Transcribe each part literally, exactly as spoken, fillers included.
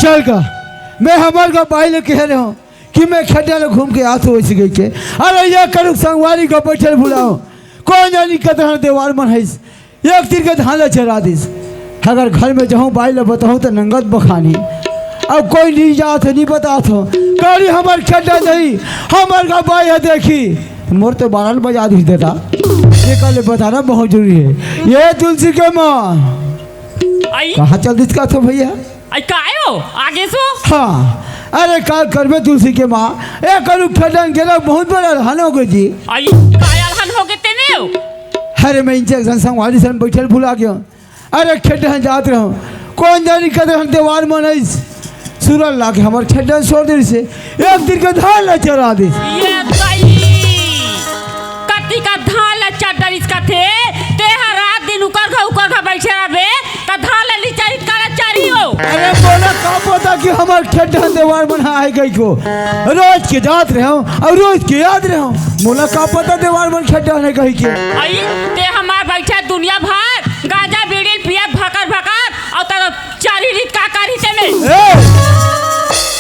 चल का, मैं हमर का बाई ले कहे रहे हूँ कि मैं खेड्डा ले घूम के आत हूँ वैसे कहिके। अरे ये करुक संगवारी का बैठल भुलाओ, कौन जानी कतहन देवार मन हइस, एक तीर के धान ला चरा दिस। अगर घर में जाहूँ बाई ला बताहूँ त नंगत बखानी। अब कोई नहीं जात है, नहीं बतात हो। करी हमर खेड्डा नहीं, हमर का बाई है देखी। मोर तो बारह बजा दिस देता। ये कल बताना बहुत जरूरी है। ये तुलसी के माँ। आई? कहाँ चल दिस का थो भैया? आई कायो? आगे सो? हाँ। अरे का करबे तुलसी के माँ? ए करू खेड्डा गेला बहुत बड़ा हन हो गई जी। आई कायल हन हो गए तेने हो? अरे मैं इंजेक्शन संगवारी सन बैठल भुला गया। अरे खेड्डा जात रहो, कौन जानी कदर हम देवार मनइस। सुरल लागे हमर खेड्डा छोड़ दे से, एक दिन के धान ला चरा दे। ये दई, कति का धान ला चर डरिस कथे, तेहा रात दिन उकर घर, उकर घर बैठे रहबे, त धान ला नी चरित काला चरी हो। अरे बोला का पता कि हमर खेड्डा देवार मन आए गई को। रोज के जात रहे हो और रोज के याद रहे हो। मोला का पता देवार मन खेड्डा ने कही के। आई, ते हमार बैठा दुनिया भर गांजा बीड़ी पियत भकर भकर, और तर चारी रीत का करी ते में? ए,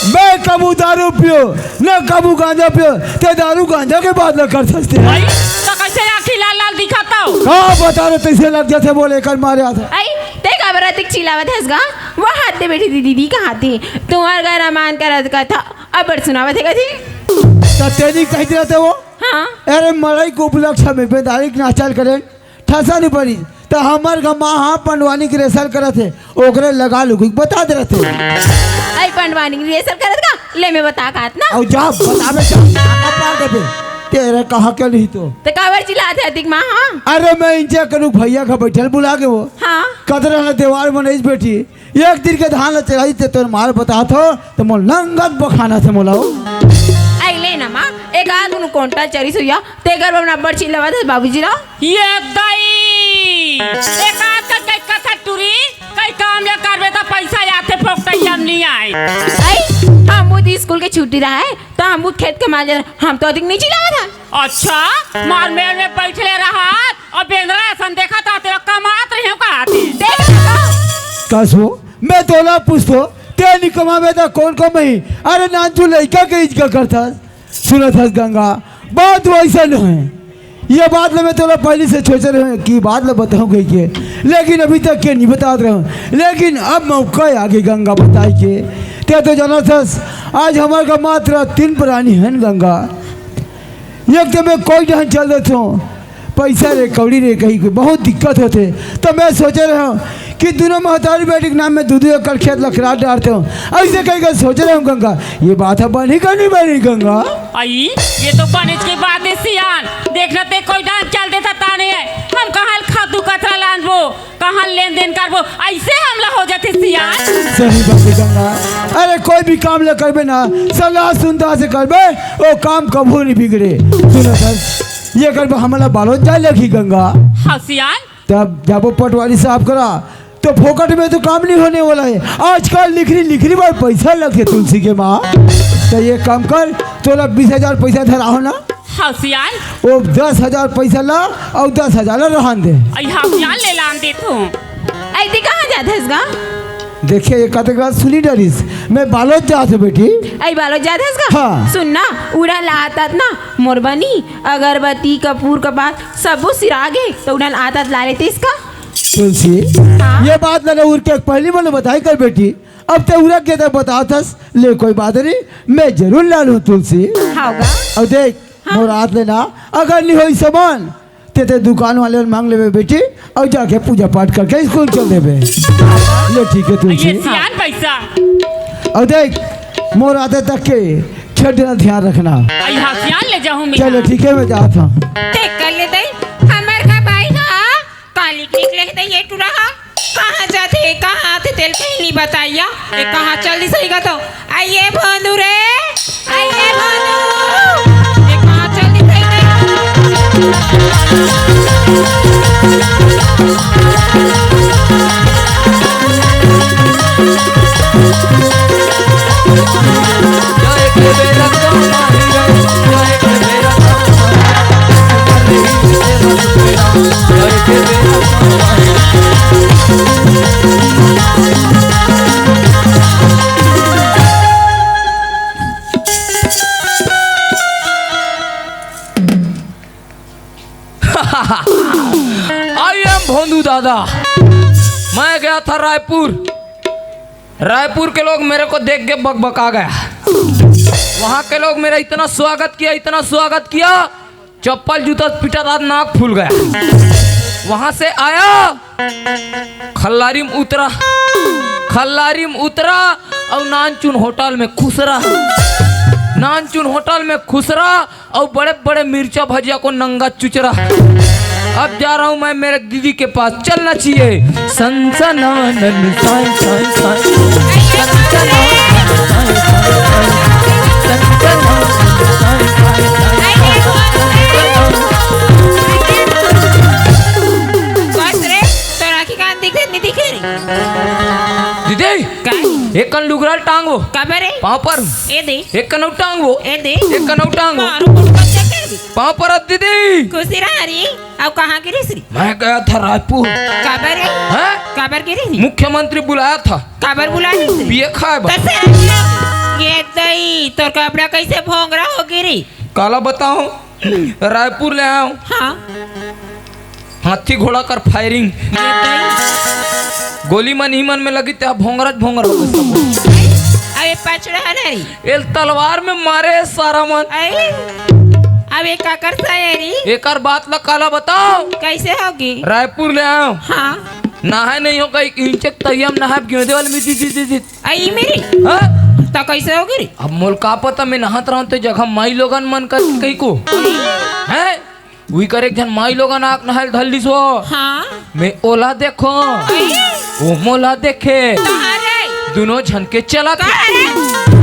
मैं कबू दारू पियो, न कबू गांजा पियो, ते दारू गांजा के बात न कर सकते हैं। आई, तो कैसे आँखी लाल लाल दिखाता हो? का बता रहे, तैसे लग जाते बोले कर मारे आता। आई, ते का बरा दिख चिल्लावत हस गा? वो हाथ दे बैठी दीदी, दीदी कहाँ थी? तुम्हार घर अमान करत का था, अब बड़ सुनावत है कथी? तो तेरी कहते रहते वो? हाँ। अरे मड़ई के उपलक्ष्य में बेदारी के नाचल करें, ठसा नहीं पड़ी, तो हमर का माँ हाँ पंडवानी के रेसल करत है, ओकरे लगा लुगुई बता दे रहते। आई पंडवानी के रेसल करत का? ले मैं बता कहत ना। और जा बतावे जा, आका पार देबे। तेरे कहा के नहीं तो। तो काबर चिल्लात है अधिक माँ, हाँ? अरे मैं इंजा करूँ भैया का बैठल भुला के वो। हाँ। कदर है देवार में नहीं बैठी। एक दिन के धान ल चढ़ाई ते तोर मार बतात हो, तो मोर नंगत बखाना से मोला हो। आई ले ना माँ, एक आध उन कोंटा चरी सुइया, तेगर बम नब्बर चिल्लावत है बाबूजी ला। ये दई, एक आध का कई कथा टूरी, कई काम या करबे त पैसा आथे, फोकटैया म नहीं आए। आई, हम वो दिन स्कूल के छुट्टी रहा है, तो हम वो खेत के माल जाना, हम तो अधिक नहीं चिल्लावत है। अच्छा, मार मेड़ में बैठले रहत और बेंदरा असन देखत रहते हो, कमात रहे हो का आते? देख रहे हो? कस हो, मैं तोला पूछतो, ते नहीं कमावे त कौन कमाई? अरे नानचू लइका के इज्जत करता, सुनत हस गंगा, बात वैसा नहीं है। ये बात ल मैं तोला पहले से सोच रहे हूँ कि बात ल बताऊँ कही के, लेकिन अभी तक के नहीं बतात रहे हूँ। लेकिन अब मौका आ गई गंगा बताई के। ते तो जानत हस, आज हमारे का मात्र तीन प्राणी हैं गंगा। एक तो मैं कोई जहाँ चल देता हूँ, पैसा रे, कौड़ी रे, कहीं कोई बहुत दिक्कत होते। तो मैं सोचे रहा हूँ कि दोनों महतारी बेटी के नाम में दो दो एकड़ खेत लखरात डालते हूँ। ऐसे कहीं का सोच रहा हूँ गंगा, ये बात है बनी का नहीं बनी गंगा? आई, ये तो बनिज की बात है सियान। देखना ते कोई डांस चल देता ताने है। हम कहाँ खातू कतरा लानबो, कहाँ लेन देन करबो, ऐसे हमला हो जाते सियान। सही बात है गंगा। अरे कोई भी काम ला करबे ना, सलाह सुनता से करबे, वो काम कभू नहीं बिगड़े। सुनो सर, ये करबे हमला बालोद जाए लगी गंगा। हाँ सियान। तब जाबो पटवारी साहब करा, तो फोकट में तो काम नहीं होने वाला है। आजकल लिखरी लिखरी बार पैसा लगे तुलसी के माँ। तो ये काम कर, तोला बीस हजार पैसा धराहो ना। हाँ सियान। वो दस हजार पैसा ला और दस हजार ला रहन दे। आई हाँ सियान, ले लान दे तू। आई ते कहाँ जात हस गा? देखिए, ये कते बात सुनी डरिस। मैं बालोद जात हूँ बेटी। आई बालोद जात हस गा? हाँ। सुन ना, उड़न ला आतात ना, मोर बनी, अगरबत्ती, कपूर, कपास, सबो सिरागे, तो उड़न आतात ला लेते इसका। तुलसी, हाँ? ये बात मैंने उड़ के पहली मैंने बताई कर बेटी। अब ते उड़ा के तो बतात हस, ले कोई बात नहीं, मैं जरूर ला लूँ तुलसी। हाँ गा। और देख, हाँ। मोर हाथ लेना, अगर नहीं होई सामान, ते, ते दुकान वाले मांग लेवे बेटी, और जाके पूजा पाठ करके स्कूल चल देवे। ले ठीक है तुलसी। ये सियान पैसा। और देख, मोर आते तक के छठ ध्यान रखना। आई हाँ सियान ले जाऊँ मैं। चलो ठीक है, मैं जाता हूँ। देख कर ले दई, हमर का बाई हा, काली निकले है दई ये टुरा हा। कहाँ जाते, कहाँ आते, तेल कहीं नहीं बताइया। ये कहाँ चल दी सही का तो। आइए भानु रे, आइए भानु। ये कहाँ चल दी भाई रे? मैं गया था रायपुर। रायपुर के लोग मेरे को देख के बकबका गया। वहां के लोग मेरा इतना स्वागत किया, इतना स्वागत किया, चप्पल जूता पीटा था, नाक फूल गया। वहां से आया, खल्लारी में उतरा, खल्लारी में उतरा और नानचुन होटल में खुसरा, नानचुन होटल में खुसरा और बड़े बड़े मिर्चा भजिया को नंगा चुचरा। अब जा रहा हूँ मैं मेरे दीदी के पास, चलना चाहिए। सनसनानन साई साई साई। सनसनानन साई साई साई। सनसनानन साई साई साई। बस रे, तोर आँखी कान दिखे, नहीं दिखे रे? दीदी, का? एक कन लुगरा ल टांगो। काबर रे? पाँव पर। ए दे। एक कन अउ टांगो। ए दे। एक कन अउ टांगो। मारू कुटका चक्कर भी। पाँव पर दीदी। खुशी रहा रे। अब कहाँ गिरिस रे? मैं गया था रायपुर। काबर रे? हैं? काबर गिरिस रे? मुख्यमंत्री बुलाया था। काबर बुलाइस रे? पिए खाए बर। तसे ये दई, तोर कपड़ा कैसे भोंगरा हो गिरी? काला बताओ, रायपुर ले आयो। हाँ। हाथी घोड़ा कर फायरिंग। ये दई। गोली मन ही मन में लगी, ते भोंगरा भोंगरा हो गए सब। अरे पचड़ा है ना रे। एल तलवार में मारे हे सारा मन। अरे, अब एक काकर सा है रे? एकर बात ला काला बताओ। कैसे होगी? रायपुर ले आयो। हाँ। नहाए नहीं हो, कहीं इंचक तैयम नहाए, गेंदे वाले में जी, जी, जी, जी। आई मेरी। हाँ? त कैसे होगी रे? अब मोल का पता, मैं नहात रहूं तो जगह माई लोगन मन कर कहीं को। हैं? उही कर एक झन माई लोगन आक नहाए धर लिस हो। हाँ। मैं ओला देखो, आई। वो मोला देखे। कहाँ रे? दोनों झन के चला थे। कहाँ रे?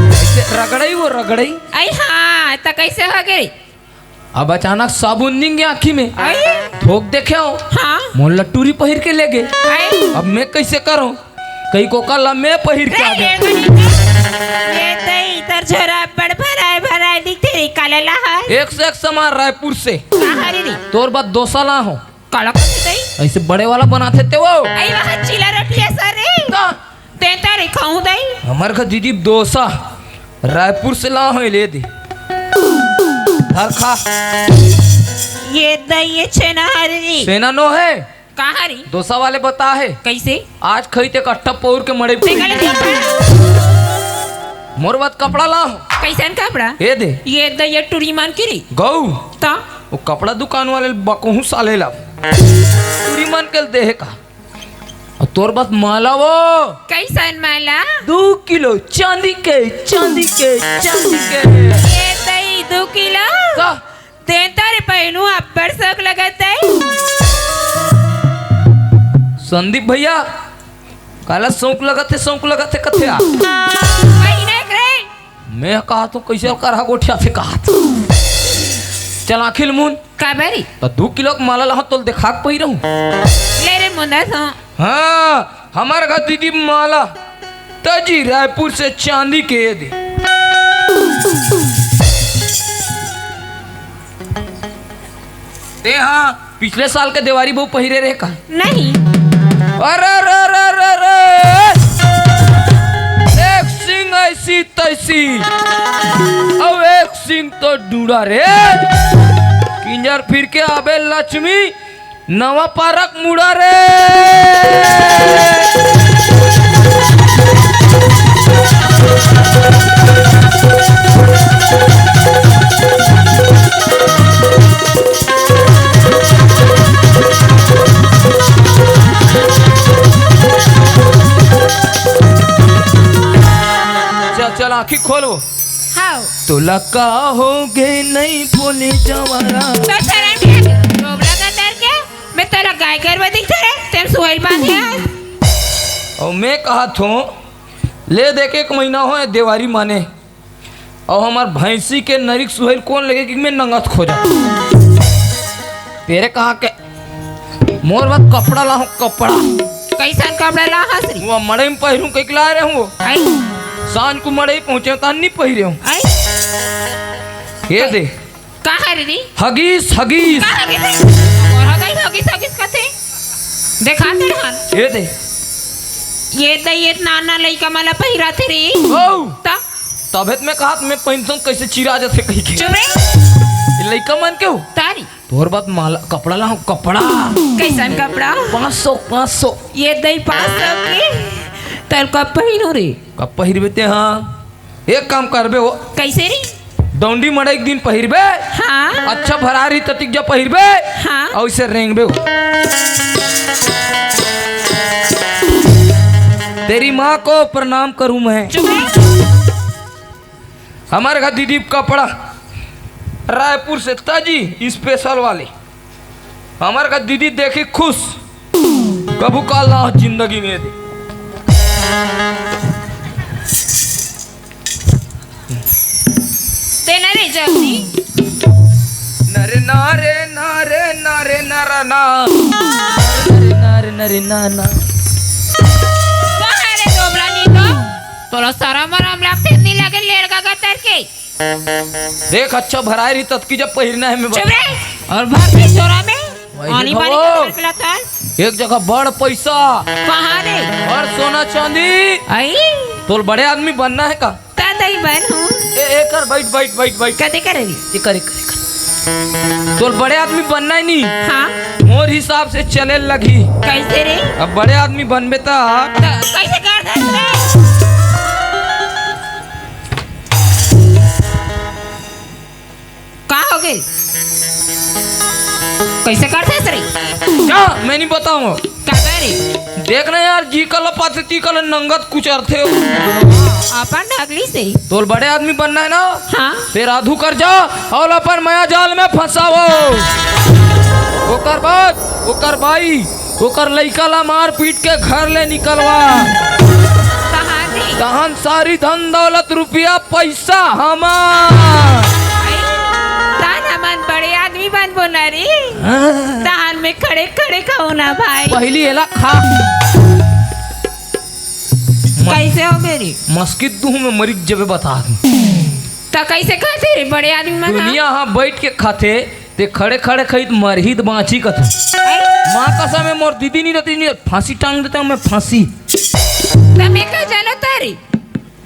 ऐसे रगड़ई वो रगड़ई। आई हाँ, त कैसे होगी रे? अब अचानक साबुन निंगे आँखी में। आई। धोक देखे हो। हाँ। मोला टूरी पहिर के ले गे। आई। अब मैं कैसे करूं? कहीं को कल मैं पहिर के आ रे, गया। रे, रे, रे। ये दई, तोर झोरा बड़ भराए, भराए दिखते रे, काले ला है। एक से एक सामान रायपुर से। कहाँ रे रे? तोर बाद डोसा ला हो। काला कथी दई? ऐसे बड़े वाला बनाते ते वो। आई वहाँ चीला रोटी है सर रे। ना। ते तारे खाऊं दई। हमार घर दीदी डोसा रायपुर से ला हो, ले दे। धर खा। ये दई, ये छेना हरी। छेना नो है। कहाँ रे? डोसा वाले बता है। कैसे? आज खई ते कट्ठा पौर के मड़े ते पूरी। गलत बात है। मोर बात कपड़ा ला हो। कैसन कपड़ा? ये दे। ये दई, ये टूरी मान की रे। गऊ। ता? वो कपड़ा दुकान वाले बकहू साले ला। टूरी मान के दे है का? और तोर बात माला वो। कैसन माला? दो किलो चांदी के, चांदी के, चांदी के। ये दई, दो किलो? का? ते तारे पहनू अब्बड़ शौक लगत है। संदीप भैया, काला शौक लगत है, शौक लगत है, कथे आ? वही ना करे। मैं कहा तो कैसे करा गोठिया से कहा था। चल आखिल मुन। काबरी? तो दो किलो के माला ला तो देखा के पही रहूं। ले रे मुंदा सो। हाँ, हमार घर दीदी माला तजी रायपुर से चांदी के दे। ते हाँ, पिछले साल के देवारी बहु पहिरे रहे का? नहीं। अरे, अरे, अरे, अरे, अरे! एक सिंग ऐसी तैसी, अब एक सिंग तो डूड़ा रे। किंजर फिर के आबे लक्ष्मी, नवा पारक मुड़ा रे। चल, चल, आँखी खोलो। हाव। तोला का हो गे नहीं बोले जवारा। तो शरम नहीं आती। गोबरा का डर के? मैं तोला गाय गरवा दिखथे रे, तेम सुहैल बांधे हस। अउ मैं कहत हों, ले देख एक महीना होय देवारी माने, अउ हमर भैंसी के नरिक सुहैल कोन लगे कि मैं नंगत खोजत। तेरे कहा के मोर बर कपड़ा लाहूं, कपड़ा। कैसन कपड़ा लाहस रे? वो मड़ई में पहिरूं कहिके लाय रहेंव। आई। सांझ को मड़ई पहुंचे तहां नी पहिरे हूं। आई। ये दे। का हरे रे? हगीस, हगीस। का हगीस रे? मोर हगीस, हगीस, हगीस कथे। देखा ते रहन। ये दे। ये दे, ये नाना लइका मन ला पहिराथे रे। ओ। ता? तभे त मैं कहत मैं पहिनथंव कइसे चिरा जाथे कहिके। चुप रे। ये लइका मन के हो? तारी। तोर बात माला, कपड़ा ला, कपड़ा। कइसन कपड़ा? पाँच सौ, पाँच सौ। ये दई पाँच सौ के? तोर कब पहिनहूँ रे? कब पहिरबे ते, हाँ? एक काम करबे हो। कइसे रे? डौंडी मड़ई के दिन पहिरबे। हाँ। अच्छा भरारी ततिक जब पहिरबे। हाँ। अउ इसे रेंगबे हो। तेरी माँ को प्रणाम करूँ मैं। चुप रह। हमर घर दीदी कपड़ा रायपुर से ताजी special वाले। हमर घर दीदी देखी खुश, कभू काल ना हो जिंदगी में दे। तेना रे जल्दी। नरे नारे नारे नारे नरा ना। नरे नारे नरे ना ना। कहाँ रे दोबरा नी तो? तोला शरम वरम लागथे नी लगे लेड़गा गतर के। देख, अच्छा भराए रही ततकी जब पहिरना है मैं चुप बता। रहे। और भर के झोरा में वही आनी देखो। बानी का भर के लाता है। एक जगह बड़ पैसा। कहाँ रे? और सोना चांदी। आई। तोल बड़े आदमी बनना है का? तदई बन हूँ। ए, ए कर, बैठ, बैठ, बैठ, बैठ। कदे करे? ए कर, ए कर, ए कर। तोल बड़े आदमी बनना है नी। हाँ। मोर हिसाब से चले लगी। कैसे रे? अब बड़े आदमी बनबे ता। तो कैसे कर सकते? का हो गए? कैसे करथे रे? क्या? मैं नहीं बताऊंगा। का करे? देख ना यार, जी कल पाथे ती कल नंगत कुचरथे हो। अपन ढगली से। तोल बड़े आदमी बनना है ना? हाँ। तेरा आधू कर जा और अपन माया जाल में फंसाओ। ओकर बाद, ओकर बाई, ओकर लइका ला मार पीट के घर ले निकलवा। कहाँ रे? तहन सारी धन दौलत रुपया पैसा हमार। तहन हमन बड़े आदमी बनबो ना रे। हाँ। तहन में खड़े खड़े खाओ ना भाई। पहली एला खा। कैसे हो गए रे? मस्कित दूं मैं मरिक जबे बता दूं। त कैसे खाते रे बड़े आदमी मन ह? दुनिया ह बैठ के खाथे, ते खड़े खड़े खाई त मरही त बाँची कथे। ऐ? माँ कसम है, मोर दीदी नहीं रहती, नहीं फांसी टांग देता हूँ मैं, फांसी। त मैं का जानो तारी?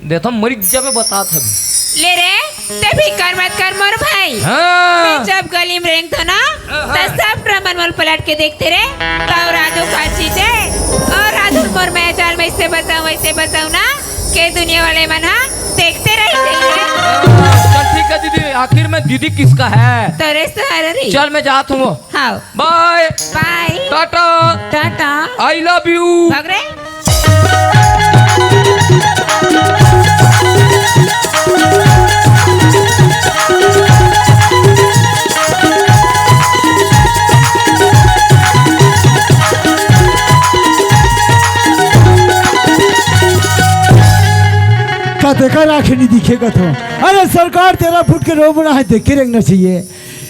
देथो मरिक जबे बतात हबे। ले रे, ते फिकर मत कर मोर भाई। हाँ। मैं जब गली में रेंगथो ना, हाँ, हाँ। त सब ब्राह्मण मोल पलट के देखते रे। तौ राधू का चीज है। और राधू मोर मैं जाल में इससे बचाऊं, वैसे बचाऊं ना, के दुनिया वाले मन हा देखते रह जाइए। हाँ, चल ठीक है दीदी, आखिर में दीदी किसका है? तोरे सहारे रही। चल मैं जात हूँ। हाँ। बाय। बाय। Tata. Tata. I love you। भाग रे। का तेकर आँखें नहीं दिखे का था? अरे सरकार, तेरह फुट के रोड बना है, देख के रेंगना चाहिए।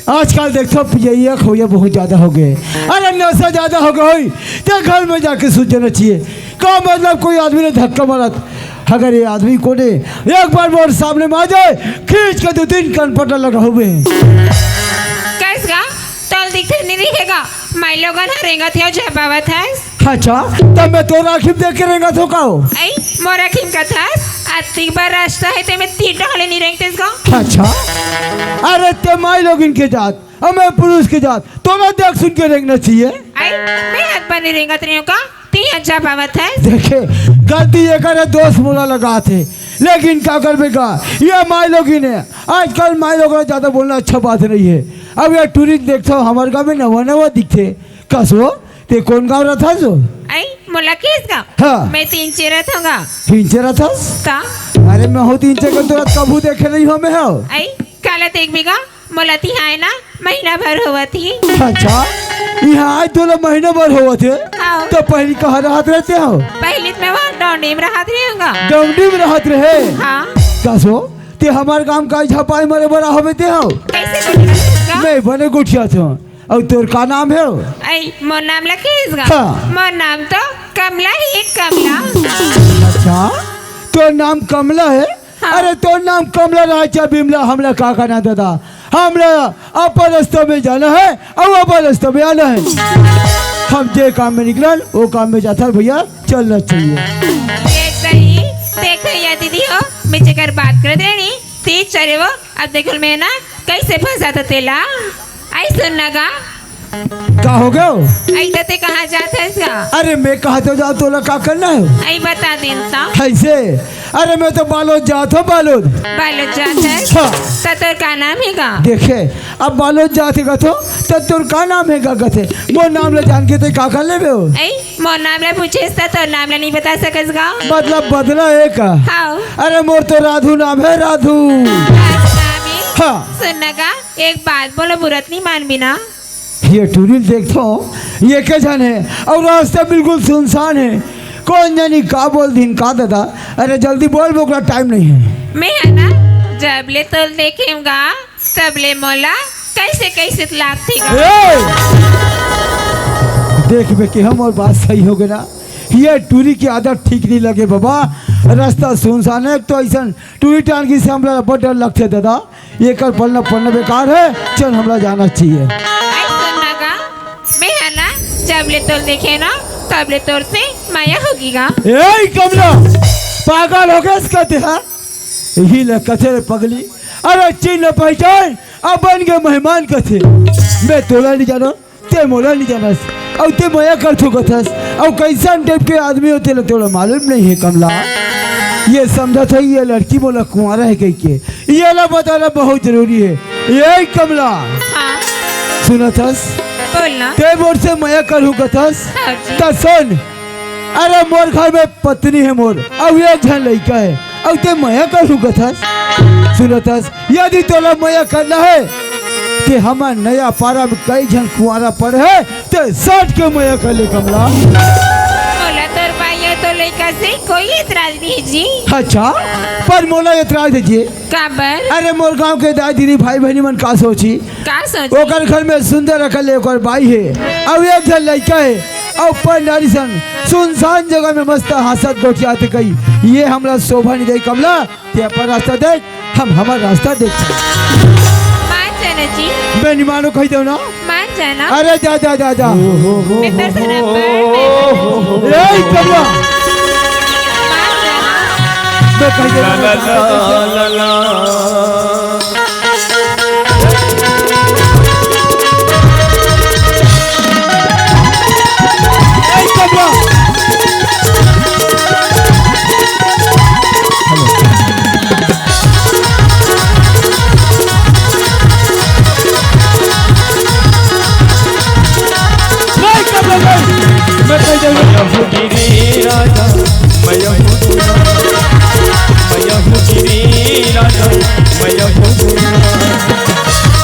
आजकल देखथो पियइया खवइया बहुत ज्यादा हो गए। अरे नशा ज्यादा हो गए होई, ते घर में जाके सूत जाना चाहिए। का मतलब कोई आदमी ने धक्का मारत, अगर ये आदमी कोने एक बार मोर सामने में आ जाए, खींच के दो तीन कनपटा लगाऊबे। कैस गा? तोल दिखथे नहीं दिखेगा, माई लोगन ह रेंगत हे, झपावत हस। अच्छा, तब मैं तोर आँखी में देख के रेंगत हो का हो? ऐ, मोर आँखी में कथस, अतिक बड़ रास्ता है, ते में तीर डहले नहीं रेंगतेस का? अच्छा, अरे ते माई लोगिन के जात, और मैं पुरुष के जात, तोला देख सुन के रेंगना चाहिए। ऐ, मैं हाथ पर नहीं रेंगत रही हूँ का? ती अच्छा पावत है। देखे, गलती ये करे, दोष मोला लगात हे, लेकिन का करबे का? ये माई लोगिन हे, आजकल माई लोग ज्यादा बोलना अच्छा बात नहीं है। अब ये टूरी देखथो, हमर गाँव में नवा नवा दिखथे। कस वो, ते कौन गाँव रथस वो? ऐ, मोला किस गाँव? हाँ। मैं तीन चेरा थोंगा। तीन चेरा थस? का? अरे मैं हूँ तीन चेरा, तोला कभू देखे नहीं हो मैं हो। ऐ, काला देख भी गा? मोला तिहां आए ना महीना भर होवत ही। अच्छा, यहाँ आए तोला महीना भर होवत हे? हाँ। तो पहली कहाँ रहत रहते हो? पहली तो मैं वहाँ डौंडी में रहत रही हूँ गा। डौंडी में रहत रहे? हाँ। कस वो, ते हमार गाँव का झपाई मरे बड़ा होवे ते हो? कैसे बोल रहे हो उसका? मैं बने गोठिया था। और तोर का नाम है? ऐ, मोर नाम ला किस गा? हाँ। मोर नाम तो कमला ही, कमला। अच्छा, तोर नाम कमला है? हाँ। अरे तोर नाम कमला रहा चाहे बिमला, हमला का करना दादा? हमला अपन रास्ता में जाना है और अपन रास्ता में आना है। हम जे काम में निकलन, वो काम में जाथन भैया, चलना चाहिए। ये सही, देखो या दीदी हो, मैं जेकर बात करत रही, तेज चले वो, अब देखो मैं ना कैसे फंसा था तेला। आई सुन ना गा। का हो गयो? आई त ते कहाँ जात हस गा? अरे मैं कहाँ तो जाओ, तोला का करना है? आई बता देन ता। ऐसे? अरे मैं तो बालोद जात हो, बालोद। बालोद जात हस? हाँ। त तोर का नाम है गा? देखे, अब बालोद जात है कथो, त तोर का नाम है गा कथे? मोर नाम ले जान के ते का कर लेबे हो? आई, मोर नाम ले पूछेस त तोर नाम ले नहीं बता सकस गा? मतलब बदला है का? हाँ। अरे मोर तो राधू नाम है, राधू। राधू नाम है? हाँ। सुन ना गा, एक बात बोलो, बुरा त नहीं मानबे ना? ये टूरी ल देखथो, ये के झन है और रास्ता बिल्कुल सुनसान है। कौन जानी का बोल दिन का दादा। अरे जल्दी बोल, मोकरा टाइम नहीं है। मैं है ना, जब ले तोल देखेम गा, तब ले मोला कैसे कैसे त लागथे गा। ए! देख बे कि हम और बात सही हो गए ना। ये टूरी की आदत ठीक नहीं लगे बाबा। रास्ता सुनसान है, तो ऐसा टूरी टान की से हमला बड़ डर लगथे दादा। एकर पलना पलना बेकार है, चल हमला जाना चाहिए। आई सुन ना गा, मैं है ना, जब ले तोल देखे ना, तब ले तोर से मया होगे गा। ए कमला, पागल हो गए इसका ते, हाँ? यही ले कथे रे पगली, अरे चिन्ह पहचान, अब बन गए मेहमान कथे। मैं तोला नहीं जाना, ते मोला नहीं जानस, अउ ते मया करथो कथस, अउ कैसन टाइप के आदमी हो तेला तोला मालूम नहीं है कमला। ये समझत है ये लड़की मोला कुंवारा है कह के, ये ला बताना बहुत जरूरी है। ये कमला, हाँ। सुनत हस? बोलना। ते मोर से मया करहू कथस? हाँ जी। त सुन, अरे मोर घर में पत्नी है मोर, अउ एक झन लइका है, अउ ते मया करहू कथस? सुनत हस, यदि तोला मया करना है, ते हमर नया पारा में कई झन कुंवारा पड़े है, ते सट के मया कर ले कमला। मोला तोर बाई अउ तोर लइका से कोई एतराज नहीं जी। अच्छा, पर मोला एतराज है जी। काबर? अरे मोर गांव के दाई दीदी भाई बहनी मन का सोची? का सोची? ओकर घर में सुंदर अकल ले ओकर बाई है, अउ एक झन लइका है, अउ पंडारी सन सुनसान जगह में मस्त हंसत गोठियात कही, ये हमला शोभा नहीं दे कमला। ते अपन रास्ता देख, हम हमर रास्ता देख। मान जाना जी। बे निमानो कही देव ना। मान जाना। अरे जा, जा, जा, जा। मैं तो सुना पर ए, कमला। मान जाना। बे कही देव ना।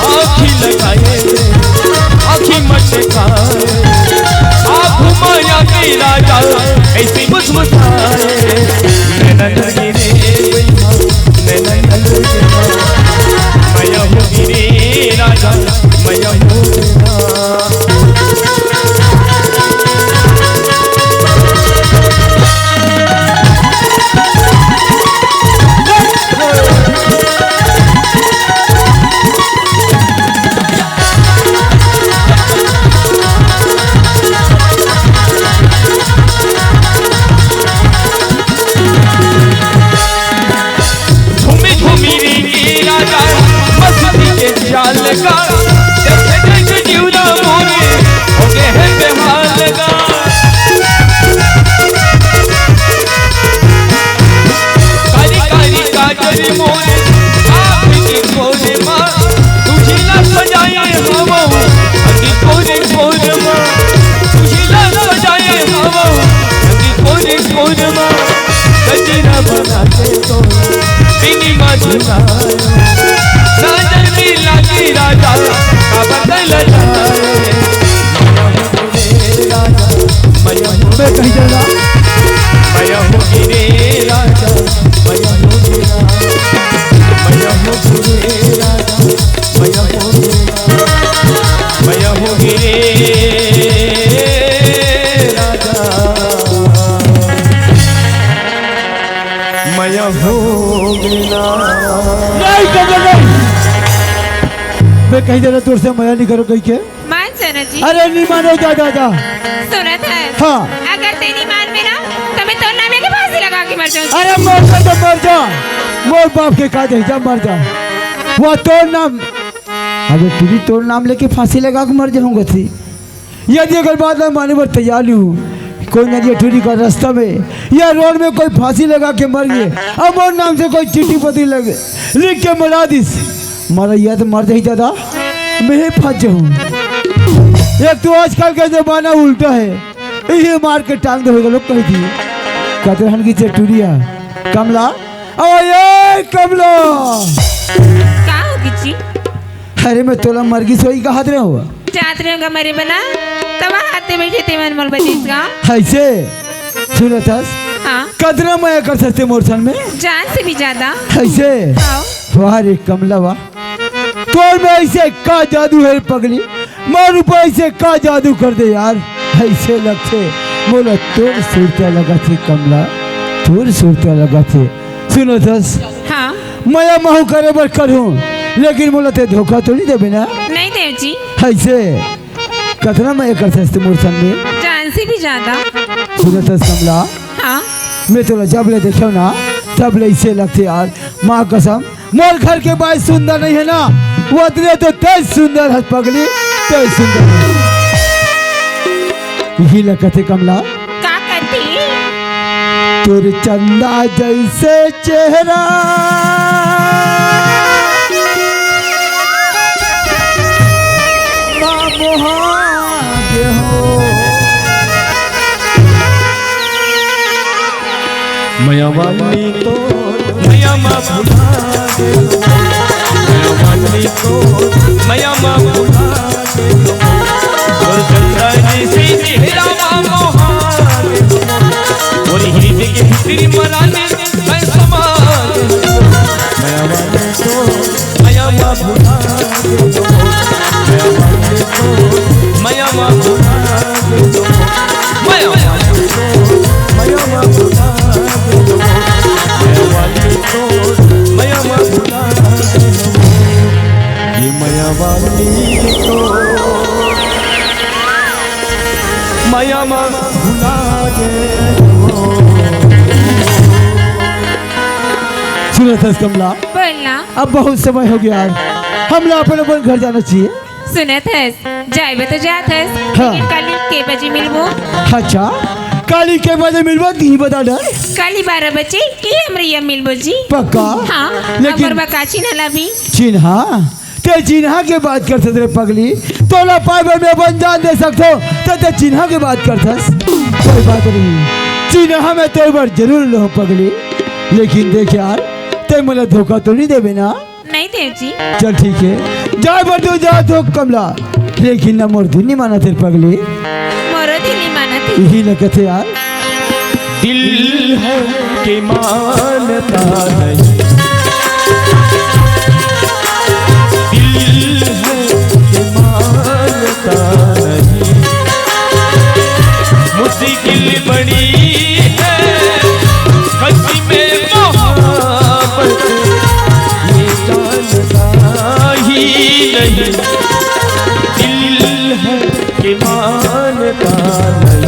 आँखी लगाए, आँखी मटकाए, आँख माया के राजा ऐसे मुस्मुसाए। नैना लगे रे भैया, नैना लगे रे। मया होगे रे राजा, मया होगे रे। घूमी घूमी रे राजा मस्ती के चाल का, देख देख जीवना मोरे हो गए है बेहाल का। कारी कारी काजल मोरे आँख के कोरे मा, तुझे ला सजाए हवा अंगी कोरे कोरे मा, तुझे ला सजाए हवा अंगी कोरे कोरे मा। गजरा बना के तो बिनी मजनू, नजर में लागी राजा का बदल जाए। मैं कहीं जाना। मया होगे रे राजा, मया होगे रे। मया होगे रे राजा, मया होगे रे। मया होगे रे राजा, मया होगे रे। नहीं, कमला, नहीं। मैं कहीं जाना तोर से मया नहीं करो कहीं के। मान जाना जी। अरे नहीं मानो, जा, जा, जा। सुनत है। हाँ। अगर ते नहीं मानबे ना, तो मैं तोर नाम लेके फांसी लगा के मर जाऊँ। अरे मर जा तो मर जा, मोर बाप के का दे, जा मर जा। वो तोर नाम, अबे टूरी, तोर नाम लेके फांसी लगा के मर जाहूं कथे। यदि अगर बात ला माने बर तैयार नहीं हूँ, कोई नदिया टूरी का रास्ता में या रोड में कोई फांसी लगा के मर गए, अब मोर नाम से कोई चिट्ठी पत्री लगे, लिख के मरा दिस, मरा या तो मर जाही दादा, मैं ही फंस जाहूँ। एक तो आजकल का जमाना उल्टा है, इही मार के टांग दे होगा लोग कही थी। कतरहन की चटुरिया, कमला, ओ ये कमला। का हो गिची? अरे मैं तोला मरगी सोई कहात रहे हो। जात रहे होगा मरे बना, तब हाथे बैठे ते मन मोल बचिस का। ऐसे सुनत हस? हाँ। कतना मया कर सकते मोर सन में? जान से भी ज्यादा। ऐसे? हाँ। वाह रे कमला वाह। तोर में ऐसे का जादू है पगली, मोर ऊपर ऐसे का जादू कर दे यार। ऐसे लगथे मोला तोर सुरता लगथे कमला, तोर सुरता लगथे। सुनत हस? हाँ। मया महू करे बर करहूँ, लेकिन मोला ते धोखा तो नहीं देबे ना? नहीं देव जी। ऐसे कतना मया कर सकते मोर सन में? जान से भी ज्यादा। सुनत हस कमला? हाँ। मैं तोला जब ले देखेव ना, तब ले ऐसे लगथे यार। माँ कसम, मोर घर के बाई सुंदर नहीं है ना, वो अतने तो तेज सुंदर है पगली, तेज सुंदर है। यही लगथे कमला। का कथे? तोर चंदा जैसे चेहरा मा मोहा गे हो। मया वाली तो मया मा भुला गे हो। मया वाली तो मया मा भुला गे हो। और चंदा जैसे चेहरा मा मोहा गे हो। और हृदय के भीतरी मराने मैं समा गे हो। मया वाली तो मया मा भुला गे हो। मया वाली तो मया मा भुला गे हो। मया वाली तो मया मा भुला गे हो। मया वाली तो मया मा भुला गे हो। ये मया वाली तो मया मा भुला गे हो। सुनत हस कमला? बोलना। अब बहुत समय हो गया यार, हमला अपन अपन घर जाना चाहिए। सुनत हस, जाए तो जात हस, हाँ। लेकिन काली के बजे मिलबो? अच्छा, काली के बजे मिलबो, दी बता दे। काली बारह बजे ये हमरे यहाँ मिलबो जी। पक्का? हाँ, लेकिन अगर बका चिन्हा ला भी। चिन्हा? ते चिन्हा के बात करथस रे पगली, तोला पाए बर मैं अपन जान दे सकथो, त ते चिन्हा के बात करथस? कोई बात नहीं, चिन्हा मैं तोर बर जरूर लूँ पगली, लेकिन देख यार, ते मोला धोखा तो नहीं देबे ना? नहीं देव जी। चल ठीक है, जाए बर तो जा तो कमला, लेकिन ना मोर दिल नहीं माना तेरे पगली। मोरो दिल नहीं माना तेरे। यही लगथे यार। दिल है के मानता नहीं, दिल है के मानता नहीं, मुश्किल बड़ी है सच में मोहब्बत, ये जानता ही नहीं, दिल है के मानता नहीं।